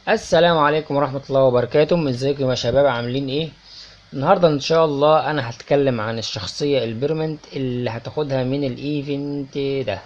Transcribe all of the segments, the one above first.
السلام عليكم ورحمة الله وبركاته. ازيكم يا شباب، عاملين ايه؟ النهاردة ان شاء الله انا هتكلم عن الشخصية ال permanent اللي هتاخدها من ال event ده.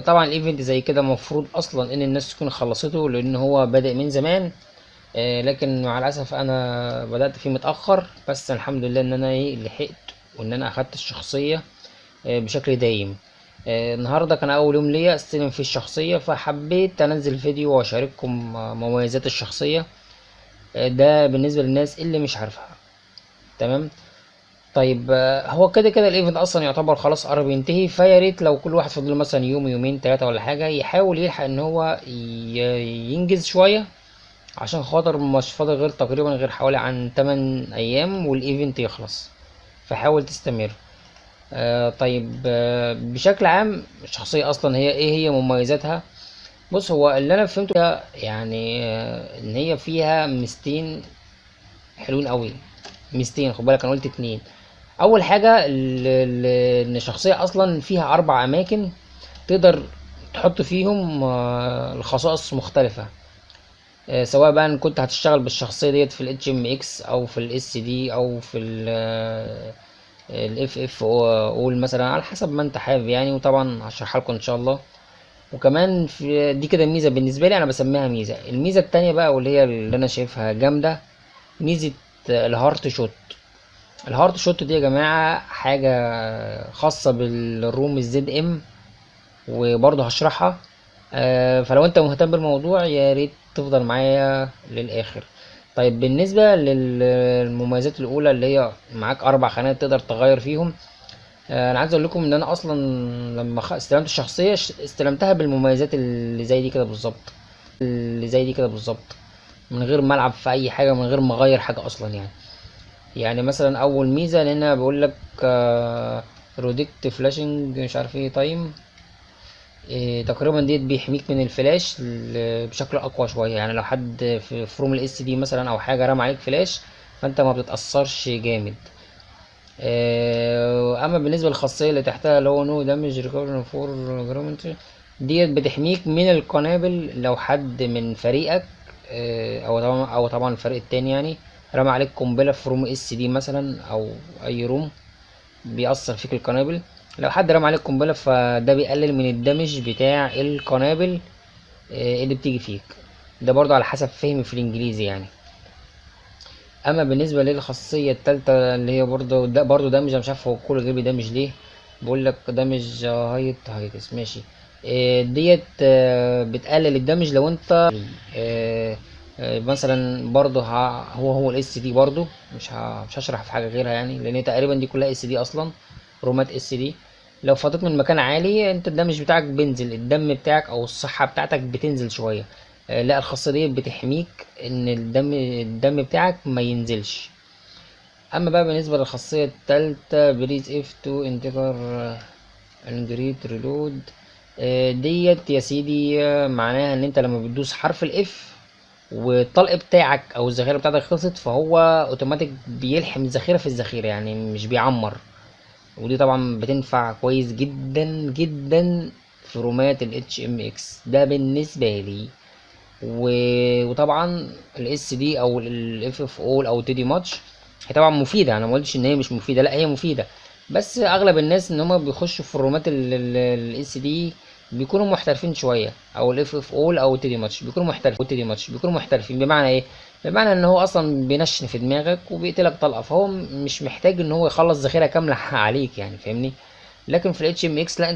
طبعا ال event زي كده مفروض اصلا ان الناس تكون خلصته لان هو بادئ من زمان، لكن مع الاسف انا بدأت فيه متأخر، بس الحمد لله ان انا لحقت وان انا اخدت الشخصية بشكل دايم. النهارده كان اول يوم ليا استلم فيه الشخصيه، فحبيت انزل فيديو واشارككم مميزات الشخصيه. ده بالنسبه للناس اللي مش عارفها. تمام. طيب، هو كده كده ال event اصلا يعتبر خلاص قرب ينتهي، فيا ريت لو كل واحد فاضل له مثلا يوم يومين 3 ولا حاجه يحاول يلحق ان هو ينجز شويه، عشان خاطر مش فاضل غير تقريبا غير حوالي عن 8 ايام وال event يخلص، فحاول تستمر. طيب، بشكل عام الشخصية أصلا هي إيه، هي مميزاتها؟ بص، هو اللي أنا فهمته إن هي فيها ميزتين حلوين قوي. ميزتين، خد بالك أنا قلت 2. أول حاجة إن الشخصية أصلا فيها 4 أماكن تقدر تحط فيهم الخصائص مختلفة، سواء بقى إن كنت هتشتغل بالشخصية ديت في ال HMX أو في ال SD أو في ال FF اول مثلا، على حسب ما انت حابب يعني، وطبعا هشرحها لكم ان شاء الله. وكمان في دي كده ميزه بالنسبه لي، انا بسميها ميزه. الميزه التانية بقى واللي هي اللي انا شايفها جامده، ميزه ال heart shot. ال heart shot دي يا جماعه حاجه خاصه بال room ال ZM، وبرضه هشرحها. فلو انت مهتم بالموضوع يا ريت تفضل معايا للاخر. طيب بالنسبة للمميزات الأولى اللي هي معاك 4 خانات تقدر تغير فيهم، أنا عايز أقول لكم إن أنا أصلاً لما استلمت الشخصية، استلمتها بالمميزات اللي زي دي كده بالظبط، اللي زي دي كده بالظبط، من غير ما ألعب في أي حاجة، من غير ما أغير حاجة أصلاً. يعني مثلاً أول ميزة إن أنا بقول لك، reduce flashing مش عارف إيه time، تقريبا ديت بيحميك من الفلاش بشكل اقوى شويه. لو حد في room ال SD مثلا او حاجه رمى عليك فلاش، فانت ما بتتاثرش جامد. اما بالنسبه للخاصيه اللي تحتها اللي هو no damage recovery for grenade، ديت بتحميك من القنابل لو حد من فريقك، او طبعا الفريق التاني رمى عليك قنبله في room SD مثلا او اي room بيأثر فيك القنابل، لو حد رمى عليك قنبله فده بيقلل من ال damage بتاع القنابل، اللي بتيجي فيك. ده برضو على حسب فهمي في الانجليزي. اما بالنسبه للخاصيه التالتة اللي هي برضو ده برضو damage، انا مش عارف هو كله جايب damage ليه، بقول لك damage hit hits ماشي. ديت، بتقلل ال damage لو انت، مثلا برضو هو ال SD برضو، مش هشرح في حاجه غيرها لان تقريبا دي كلها SD اصلا، رومات SD. لو فضيت من مكان عالي انت ال damage بتاعك بينزل، الدم بتاعك او الصحه بتاعتك بتنزل شويه. لا الخاصيه دي بتحميك ان الدم بتاعك ما ينزلش. اما بقى بالنسبه للخاصيه الثالثه press F to integer integrate reload، ديت يا سيدي، معناها ان انت لما بتدوس حرف ال F والطلق بتاعك او الذخيره بتاعتك خلصت، فهو اوتوماتيك بيلحم الذخيره في الذخيره، يعني مش بيعمر. ودي طبعا بتنفع كويس جدا جدا في رومات ال HMX ده بالنسبه لي. وطبعا ال SD او ال FF all او تي دي ماتش هي طبعا مفيده، انا ما قلتش ان هي مش مفيده، لا هي مفيده، بس اغلب الناس ان هم بيخشوا في الرومات ال SD بيكونوا محترفين شويه، او ال FF all او تي دي ماتش بيكونوا محترفين، تي دي ماتش بيكونوا محترفين. بمعنى ايه؟ بمعنى ان هو اصلا بينشن في دماغك وبيقتلك طلقه، فهو مش محتاج ان هو يخلص ذخيره كامله عليك يعني، فاهمني؟ لكن في ال HMX لا،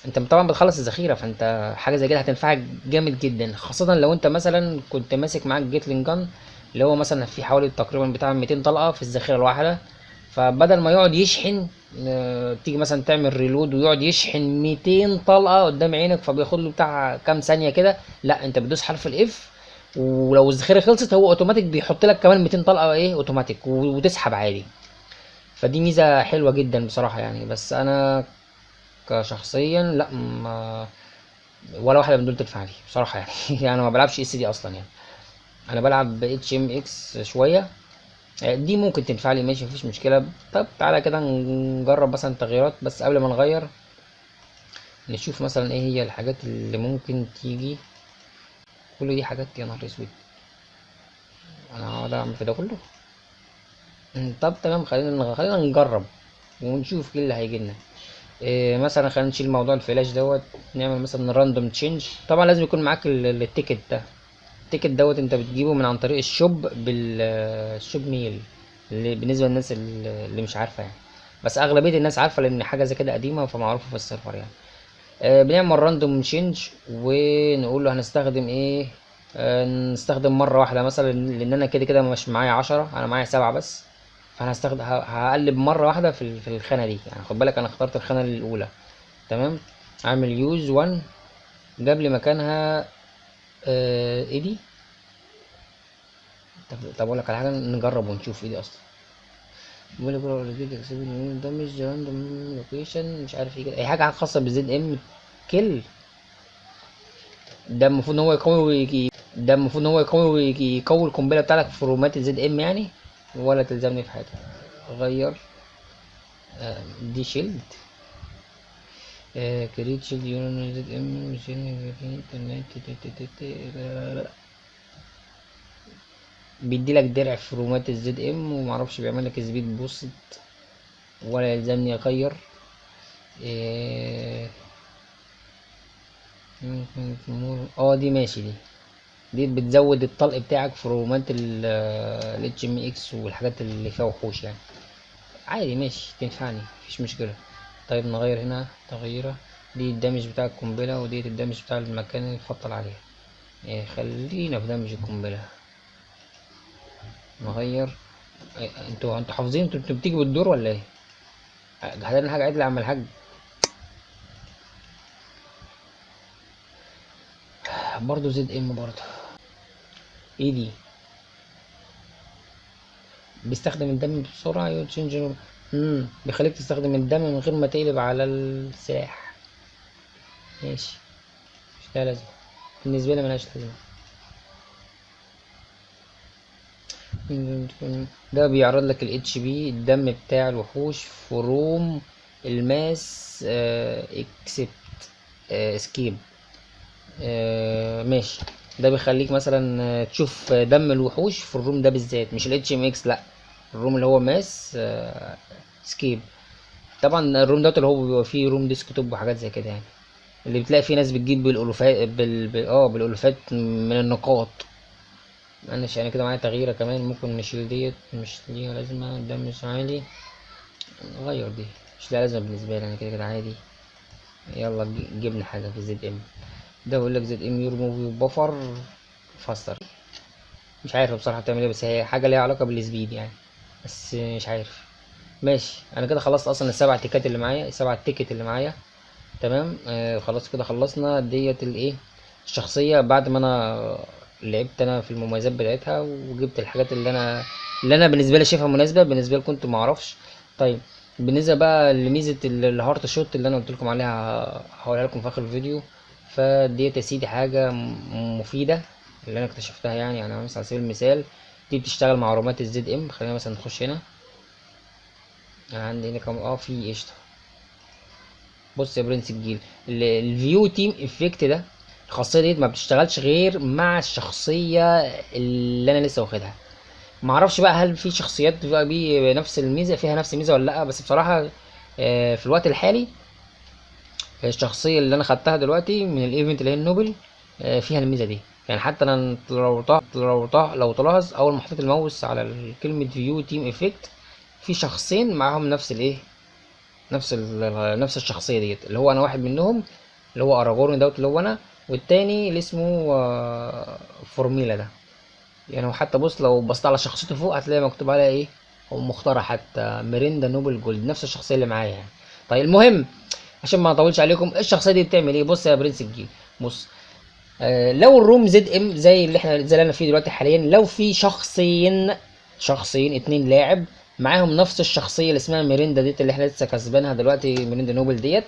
انت طبعا بتخلص الذخيره، فانت حاجه زي كده هتنفعك جامد جدا، خاصه لو انت مثلا كنت ماسك معاك Gatling gun اللي هو مثلا في حوالي تقريبا بتاع 200 طلقه في الذخيره الواحده، فبدل ما يقعد يشحن، تيجي مثلا تعمل reload ويقعد يشحن 200 طلقه قدام عينك، فبياخد له بتاع كام ثانيه كده. لا انت بتدوس حرف ال F ولو الذخيره خلصت هو اوتوماتيك بيحط لك كمان 200 طلقه ايه اوتوماتيك وتسحب عادي. فدي ميزه حلوه جدا بصراحه. بس انا كشخصيا لا، ما ولا واحده من دول تنفع لي بصراحه. انا ما بلعبش SD اصلا، انا بلعب HMX شويه، دي ممكن تنفع لي ماشي مفيش مشكله. طب تعالى كده نجرب مثلا تغييرات، بس قبل ما نغير نشوف مثلا ايه هي الحاجات اللي ممكن تيجي. كل دي حاجات يا نهار اسود، انا هقعد اعمل في ده كله. طب تمام، خلينا نجرب ونشوف ايه اللي هيجي لنا. مثلا خلينا نشيل موضوع الفلاش دوت، نعمل مثلا random change. طبعا لازم يكون معاك ال ticket ده. ال ticket دوت انت بتجيبه من عن طريق ال shop بال shop mail، اللي بالنسبة للناس اللي مش عارفه يعني، بس اغلبية الناس عارفه لان حاجة زي كده قديمة فمعروفه في ال server يعني. بنعمل random change ونقول له هنستخدم ايه. نستخدم مرة واحدة مثلا، لان انا كده كده مش معايا 10، انا معايا 7 بس، فانا هقلب مرة واحدة في الخانة دي يعني. خد بالك انا اخترت الخانة الاولى، تمام. اعمل use 1، جاب لي مكانها، ايه دي؟ طب اقول لك على حاجة، نجرب ونشوف ايه دي اصلا. بيقول لك damage random location مش عارف ايه كده، اي حاجة خاصة بال ZM kill. ده المفروض ان هو يقوي، ده المفروض ان هو يقوي، يقوي القنبلة بتاعتك في رومات ال ZM يعني، ولا تلزمني في حاجة. غير، دي shield، create shield يورو ZM بيدي لك درع في رومات ال ZM، ومعرفش بيعمل لك speed boost، ولا يلزمني اغير. دي ماشي، دي بتزود الطلق بتاعك في رومات ال HMX والحاجات اللي فيها وحوش يعني، عادي ماشي تنفعني مفيش مشكلة. طيب نغير هنا تغييرة، دي ال damage بتاع القنبلة، ودي ال damage بتاع المكان اللي اتفضل عليه. خلينا في damage القنبلة. نغير. انتوا حافظين، انتوا بتيجوا بالدور ولا ايه؟ هات لنا حاجة عدلة يا عم الحاج. برضه ZM برضه. ايه دي؟ بيستخدم الدم بسرعة، يوتشنج. بيخليك تستخدم الدم من غير ما تقلب على السلاح. ماشي، مش لها لازمة بالنسبة لي، ملهاش لازمة. ده بيعرض لك ال HP، الدم بتاع الوحوش في room ال mass، except، escape. ماشي، ده بيخليك مثلا، تشوف دم الوحوش في ال room ده بالذات، مش ال HMX، لا، ال room اللي هو mass، escape. طبعا ال room دوت اللي هو بيبقى فيه room desktop وحاجات زي كده يعني، اللي بتلاقي فيه ناس بتجيب بالالوفات، بالالوفات من النقاط. معلش يعني كده معايا تغييره كمان، ممكن نشيل ديت، مش ليها لازمه، ده مش عالي، نغير دي، مش ليها لازمه بالنسبة لي انا كده كده عادي. يلا جبنا حاجة في ZM. ده بيقول لك ZM your move buffer faster، مش عارف بصراحة بتعمل ايه، بس هي حاجة ليها علاقة بال speed يعني، بس مش عارف. ماشي، انا كده خلصت اصلا السبع تيكات اللي معايا، السبع ticket اللي معايا، تمام. خلاص كده خلصنا ديت الايه الشخصية، بعد ما انا لعبت انا في المميزات بتاعتها وجبت الحاجات اللي انا بالنسبة لي شايفها مناسبة، بالنسبة لكم انتوا ما اعرفش. طيب بالنسبة بقى لميزه ال heart shot اللي انا قلت لكم عليها، هقولها لكم في اخر الفيديو. فديت يا سيدي حاجة مفيدة اللي انا اكتشفتها يعني. يعني مثلا على سبيل المثال دي بتشتغل مع رومات ال ZM. خلينا مثلا نخش هنا، انا عندي هنا كام، في قشطه. بص يا برنس الجيل، ال view team effect ده، الخاصية ديت ما بتشتغلش غير مع الشخصية اللي انا لسه واخدها. ما اعرفش بقى هل في شخصيات بقى بي نفس الميزة، فيها نفس الميزة ولا لا، بس بصراحة، في الوقت الحالي الشخصية اللي انا خدتها دلوقتي من ال event اللي هي ال noble، فيها الميزة دي يعني. حتى انا لو تلاحظ اول ما حطيت الماوس على كلمة view team effect، في شخصين معاهم نفس الايه، نفس الشخصية ديت، اللي هو انا واحد منهم اللي هو اراجورن دوت اللي هو انا، والتاني اللي اسمه، فورميلا ده يعني. وحتى بص لو بصيت على شخصيته فوق هتلاقي مكتوب عليها ايه، هو مختارة حتى ميريندا noble gold، نفس الشخصية اللي معايا يعني. طيب المهم عشان ما اطولش عليكم، الشخصية دي بتعمل ايه؟ بص يا برنس الجيل، بص، لو ال room ZM زي اللي احنا زي اللي انا فيه دلوقتي حاليا، لو في شخصين اتنين لاعب معاهم نفس الشخصية اللي اسمها ميريندا ديت اللي احنا لسه كسبانها دلوقتي، ميريندا noble ديت،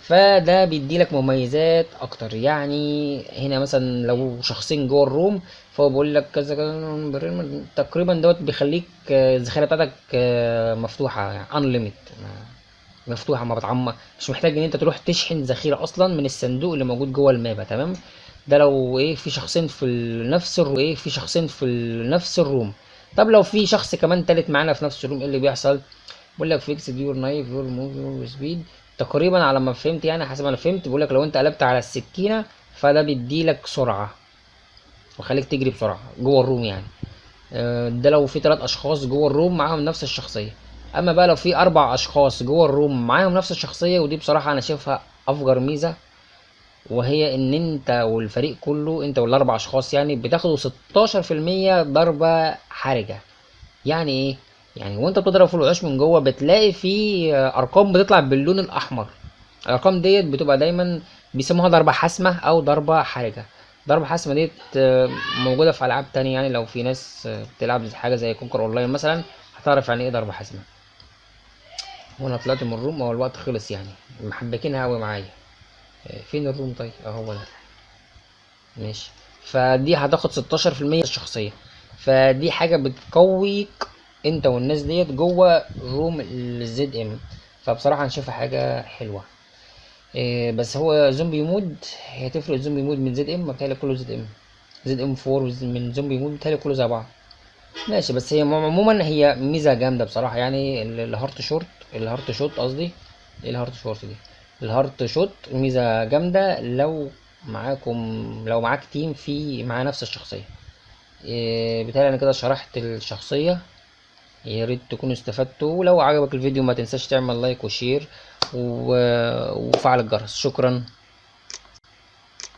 فده بيدي لك مميزات اكتر يعني. هنا مثلا لو شخصين جوه ال room فهو بيقول لك كذا كذا تقريبا دوت، بيخليك، الذخيره بتاعتك، مفتوحة يعني unlimited، مفتوحة ما بتعمر، مش محتاج ان انت تروح تشحن ذخيرة اصلا من الصندوق اللي موجود جوه المابا، تمام. ده لو ايه في شخصين في نفس ال room، ايه في شخصين في نفس ال room. طب لو في شخص كمان تالت معانا في نفس ال room ايه اللي بيحصل؟ بيقول لك fix your knife your move your speed تقريبا على ما فهمت، يعني حسب ما انا فهمت بيقول لك لو انت قلبت على السكينة فده بيديلك سرعة وخليك تجري بسرعة جوه ال room يعني. ده لو في 3 اشخاص جوه ال room معاهم نفس الشخصية. اما بقى لو في 4 اشخاص جوه ال room معاهم نفس الشخصية، ودي بصراحة انا شايفها افجر ميزة، وهي ان انت والفريق كله، انت والاربع اشخاص يعني، بتاخدوا ستاشر في المية ضربة حرجة. يعني ايه؟ يعني وانت بتضرب في الوحوش من جوه بتلاقي في ارقام بتطلع باللون الاحمر. الارقام ديت بتبقى دايما بيسموها ضربة حاسمة او ضربة حرجة. ضربة حاسمة ديت موجودة في العاب تانية، يعني لو في ناس بتلعب حاجة زي Conquer Online مثلا هتعرف يعني ايه ضربة حاسمة. وانا طلعت من ال room، هو الوقت خلص يعني، محبكينها قوي معايا. فين ال room؟ طيب اهو ده ماشي. فدي هتاخد ستاشر في المية الشخصية، فدي حاجة بتقويك انت والناس ديت جوه room ال ZM. فبصراحة انا شايفها حاجة حلوة. بس هو zombie mode، هي تفرق zombie mode من ZM؟ بتهيألي كله زد ام، زد ام 4 من zombie mode بتهيألي كله زي بعض ماشي. بس هي عموما هي ميزة جامدة بصراحة يعني. ال heart short، ال heart shot قصدي، ايه ال heart short دي؟ ال heart shot ميزة جامدة لو معاكم، لو معاك team في معاه نفس الشخصية. بيتهيألي انا كده شرحت الشخصية، يا ريت تكونوا استفدتوا. ولو عجبك الفيديو ما تنساش تعمل like و share وفعل الجرس. شكرا.